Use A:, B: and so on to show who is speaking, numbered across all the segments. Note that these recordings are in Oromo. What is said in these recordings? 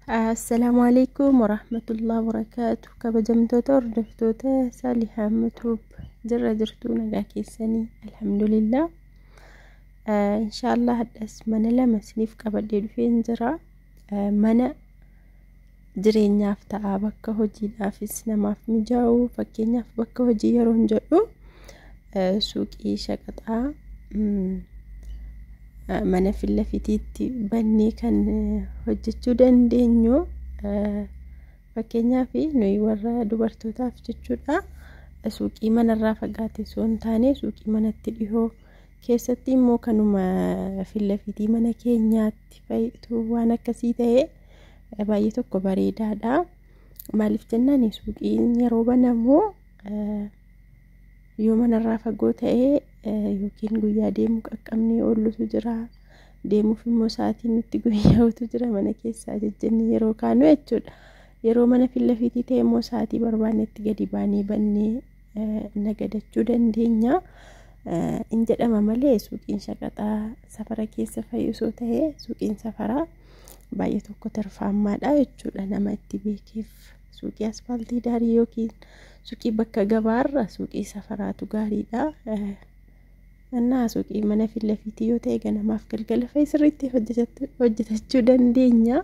A: Assalaamu alaikum warahmatullahi wabarakaatu. Kabajamtoota hordoftoota Saalihaa Matuub, jirra jirtuu? Nagaa keessanii? Alhamdulillah. Inshaallah hadhas mana lama isiniif qabadhee dhufeen jira. Mana jireenyaaf ta'a, bakka hojiidhaafis namaaf mijaa'u. Fakkeenyaaf bakka hojii yeroo hin jedhu, suuqii shaqaxaa mana fillafitiitti bannee kan hojjechuu dandeenyu. Fakkeenyaaf nuyi warra dubartootaaf jechuudha, suuqii manarraa fagaate osoo hin taane, suuqii manatti dhihoo keessatti immoo kanuma fillafitii mana keenyaatti fayitu waan akkasii ta'e baay'ee tokko bareedaadha. Maaliif jennaan, suuqiin yeroo banamu yoo manarraa fagoo ta'e yookiin guyyaa deemuu qaqqabnee oollutu jira. Deemuuf immoo sa'aatiin nutti guyyaa'utu jira mana keessaa jejjennee yeroo kaanu jechuudha. Yeroo mana fillafitii ta'e immoo sa'aatii barbaannetti gadi baanee bannee nagadachuu dandeenya. In jedhama malee, suuqiin shaqaxaa safara keessa fayyisoo ta'e, suuqiin safaraa baay'ee tokko tarfaammaadha jechuudha nama itti beekeef. Suuqii aspaaltii daarii yookiin suuqii bakka gabaarra suuqii safaraatu gaariidha. Innaa suuqii mana fillafiitii yoo ta'e ganamaaf galgala fa'i sirriitti hojjetachuu dandeenya.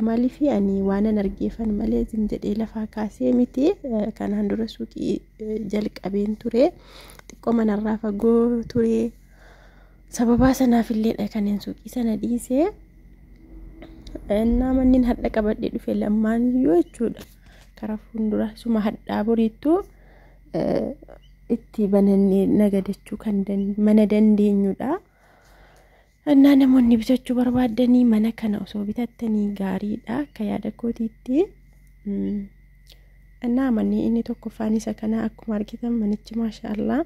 A: Maaliif, ani waanan argeefan malee zim jedhee lafaa kaasee miti. Kanaan dura suuqii jalqabeen ture. Xiqqoo manarraa fagoo ture. Sababaa sanaaf illeedha kanneen suuqii sana dhiisee. Innaa manneen hadha qabadhee dhufe lamaan iyyuu jechuudha. Karaa fuuldura suma hadhaa boriittuu itti banannee nagadachuu kan mana dandeenyudha. Innaa namoonni bitachuu barbaadanii mana kana osoo bitattanii gaariidha akka yaada kootiitti. Innaa manni inni tokkoffaan isa kana. Akkuma argitan manichi maashaallah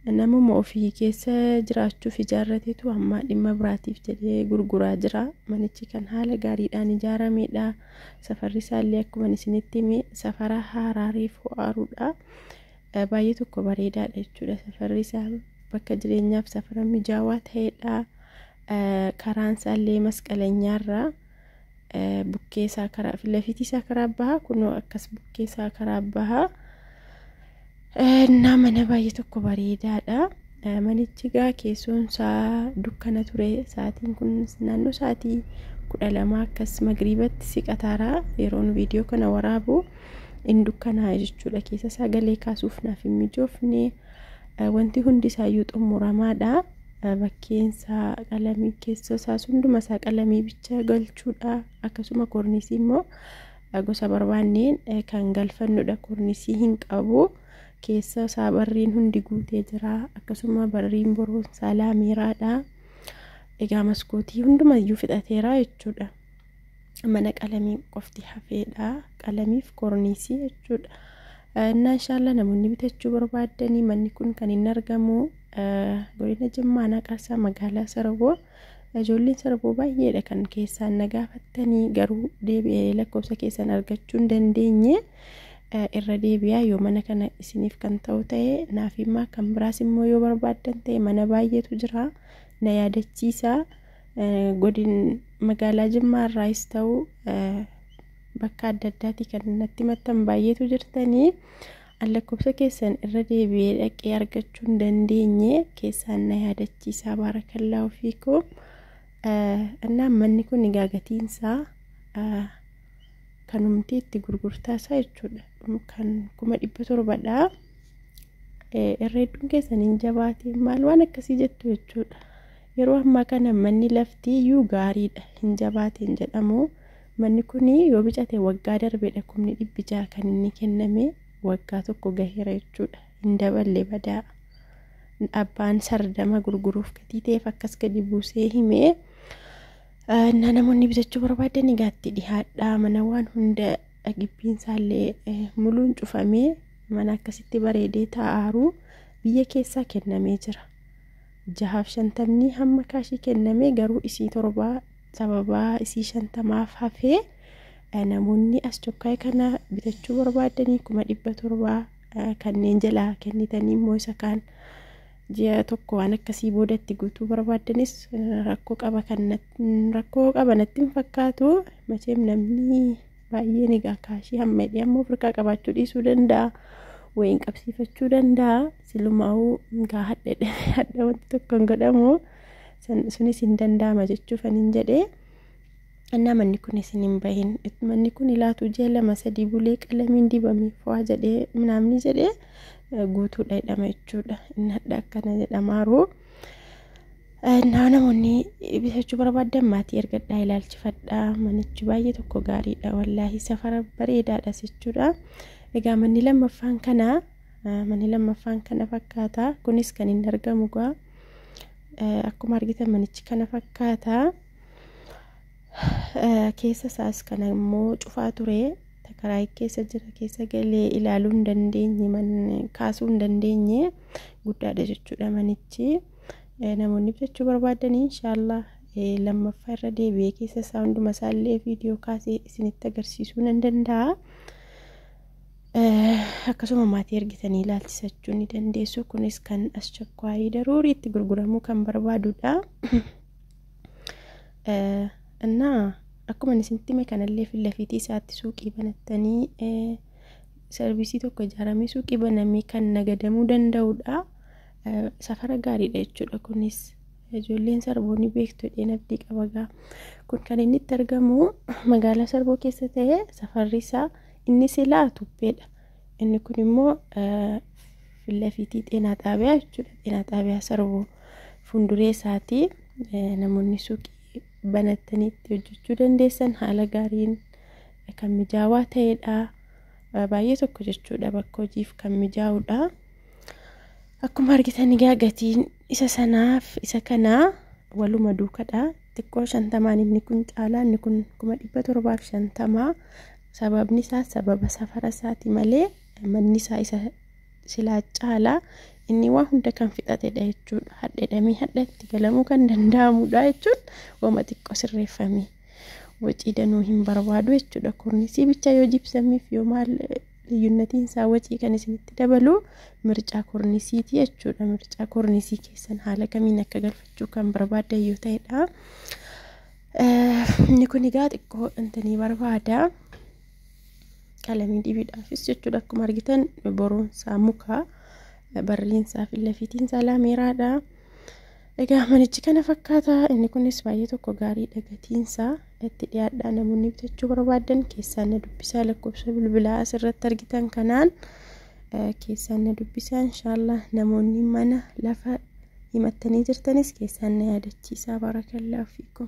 A: namuma ofii keessa jiraachuuf ijaarrateetu amma dhimma biraatiif jedhee gurguraa jira. Manichi kan haala gaariidhaan ijaaramedha. Safarri isaallee akkuma isinitti hime safara haaraa reefu aaruudha. Baay'ee tokko bareedaadha jechuudha. Safarri isaa bakka jireenyaaf safara mijaawaa ta'edha. Karaan isaallee masqalanyaarraa bukkee isaa karaa filafitii isaa karaa bahaa kunoo akkas bukkee isaa karaa bahaa. Innaa mana baay'ee tokko bareedaadha. Manichi gaa keessoon isaa dukkana ture. Sa'aatiin kun naannoo sa'aatii 12 akkas magriibatti siqataaraa yeroon viidiyoo kana waraabu in dukkanaa jechuudha. Keessa isaa galee kaasuuf naaf hin mijoofne. Wanti hundi isaayyuu xumuramaadha. Bakkeen isaa qalamii, keessa isaas hunduma isaa qalamii bicha galchuudha. Akkasuma kornisii immoo gosa barbaanneen kan galfannudha. Kornisii hin qabu. Keessa isaa barriin hundi guutee jira. Akkasuma barriin boroonsaa laameeraadha. Egaa maskootii hundumayyuu fixateera jechuudha. Mana qalamii qofti hafeedha. Qalamiif kornisii jechuudha. Innaa inshaallah namoonni bitachuu barbaaddanii manni kun kan inni argamu godina Jimmaa Naqarsaa, magaalaa Sarboo. Ijoolleen Sarboo baay'eedha kan keessaan na gaafattanii, garuu deebi'ee lakkoofsa keessan argachuu hin dandeenye. Irra deebi'aa, yoo mana kana isiniif kan ta'u ta'e naaf himaa. Kan biraas immoo yoo barbaaddan ta'e mana baay'eetu jira, na yaadachiisa. Godin magaalaa Jimmaa irraayis ta'u bakka adda addaatii kan natti himattan baay'eetu jirtanii, lakkoofsa keessan irra deebi'ee dhaqee argachuu hin dandeenye, keessaan na yaadachiisaa. Baarakallaahu fiikum. Innaa manni kun egaa gatiinsaa kanumti itti gurgurtaa isaa jechuudha kan 700,000dha. Irra hedduun keessan hin jabaate maal waan akkasii jettu jechuudha. Yeroo ammaa kana manni lafti iyyuu gaariidha, hin jabaateen jedhamu. Manni kun yoo bicate waggaa darbeedha 600,000 kan inni kenname, waggaa tokko gaheera jechuudha. Hin daballe badaa. Abbaan sardama gurguruuf gatii ta'eef akkas gadi buusee himee. Innaa namoonni bitachuu barbaadan egaa itti dhihaadhaa. Mana waan hunda gibbiin isaallee muluun cufamee mana akkasitti bareedee taa'aaru biyya keessaa kennamee jira. 650 hamma kaashii kennamee, garuu isii 7 sababaa isii 50f hafee. Namoonni as chokkaa'e kana bitachuu barbaadanii 700,000 kanneen jalaa kennitanii immoo isa kaan ji'a tokko waan akkasii boodatti guutuu barbaadanis rakkoo qaba kan rakkoo qaba natti hin fakkaatu. Macheem namni baay'een egaa kaashii hamma hidhee ammoo ofirkaa qabaachuu dhiisuu danda'a. Wayiin qabsiifachuu danda'a. Silumaa'uu egaa hadha wanti tokko hin godhamu. Sunis hin danda'ama jechuuf anin jedhee. Innaa manni kun isin hin bahin. Manni kun ilaatu ji'a 2-3 bulee qalamiin dibamee fo'aa jedhee minaamni jedhee guutuudha jedhama jechuudha. Inni hadha akkana jedhamaaru. Innaa namoonni bitachuu barbaadan maatii ergadhaa ilaalchifadhaa. Manichi baay'ee tokko gaariidha. Wallaahi safara bareedaadhas jechuudha. Egaa manni lammaffaan kana fakkaata. Kunis kan inni argamu gaa akkuma argitan manichi kana fakkaata. Keessa isaas kana immoo cufaa ture. Takaraay keessa jira, keessa galee ilaaluu hin dandeenye, kaasuu hin dandeenye, guddaadha jechuudha manichi. Namoonni bitachuu barbaadanii inshaallah lammaffaa irra deebi'ee keessa isaa hunduma isaallee viidiyoo kaasee isinitti agarsiisuu nan danda'a. Akkasuma maatii ergitanii ilaalchisachuu ni dandeessu. Kunis kan aschakkwaayii daruurii itti gurguramuu kan barbaadudha. Innaa akkuma isinitti hime kanallee filafiitii isaatti suuqii banattanii sarvisii tokko ijaaramee suuqii banamee kan nagadamuu danda'udha. Safara gaariidha jechuudha kunis. Ijoolleen Sarboo ni beektu jedheen abdii qaba gaa. Kun kan inni itti argamu magaalaa Sarboo keessa ta'ee safarri isaa inni silaa tubbeedha. Inni kun immoo filafiitii xeenaa xaabiyaa jechuudha. Xeenaa xaabiyaa Sarboo fuulduree isaati. Namoonni suuqii banattanii itti hojjechuu dandeessan haala gaariin kan mijaawaa ta'edha. Baay'ee tokko jechuudha bakka hojiif kan mijaa'udha. Akkuma argitan egaa gatiin isa sanaaf isa kanaa waluma duukadha. Xiqqoo 50 inni kun caalaa, inni kun 750,000. Sababni isaa sababa safara isaati malee manni isaa isa silaa caalaa inni waa hunda kan fixatedha jechuudha. Hadheedhamee hadhatti galamuu kan danda'amudha jechuun wama xiqqoo sirreeffame wacii danuu hin barbaadu jechuudha. Kornisii bicha yoo jibsamiif yoo maal liyyunnatiin isaa wacii kan isinitti dabalu mircaa kornisiiti jechuudha. Mircaa kornisii keessan haala kamiin akka galfachuu kan barbaaddan yoo ta'edha. Inni kun egaa xiqqoo intanii barbaada. Qalamii dibiidhaafis jechuudha. Akkuma argitan boruunsaa muka, barriinsaa fi lafiitiin isaa laameeraadha. Egaa manichi kana fakkaata. Inni kunis baay'ee tokko gaariidha gatiinsaa. Itti dhiyaadhaa namoonni bitachuu barbaadan keessaan na dubbisaa lakkoofsa bilbilaa asirratti argitan kanaan keessaan na dubbisaa inshaallah. Namoonni mana lafa himattanii jirtanis keessaan na yaadachiisaa. Barakallahu fiikum.